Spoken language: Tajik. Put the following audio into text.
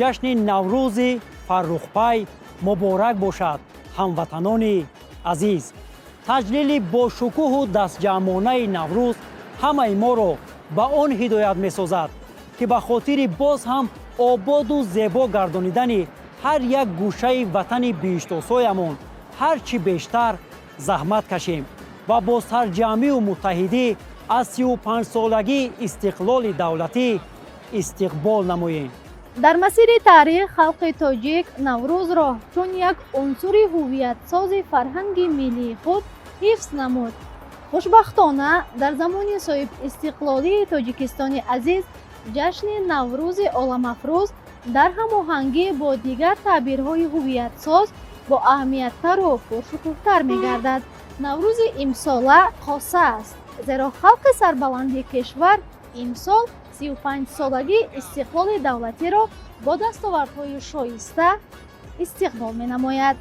Ҷашни Наврӯзи фаррухпай муборак бошад, ҳамватанони азиз! Таҷлили бошукӯҳу дастҷамъонаи Наврӯз ҳамаи моро ба он ҳидоят месозад, ки ба хотири боз ҳам ободу зебо гардонидани ҳар як гӯшаи ватани биҳиштосоямон ҳар чӣ бештар заҳмат кашем ва бо сарҷамъию муттаҳидӣ аз 35-солагии истиқлоли давлатӣ истиқбол намоем. Дар масири таърих халқи тоҷик Наврӯзро чун як унсури ҳуввиятсози фарҳанги миллии худ ҳифз намуд. Хушбахтона, дар замони соҳибистиқлолии Тоҷикистони азиз ҷашни Наврӯзи оламафрӯз дар ҳамоҳангӣ бо дигар таъбирҳои ҳуввиятсоз бо аҳамияттару пуршукӯҳтар мегардад. Наврӯзи имсола хоса аст, зеро халқи сарбаланди кишвар имсол 35-солагии истиқлоли давлатиро бо дастовардҳои шоиста истиқбол менамояд.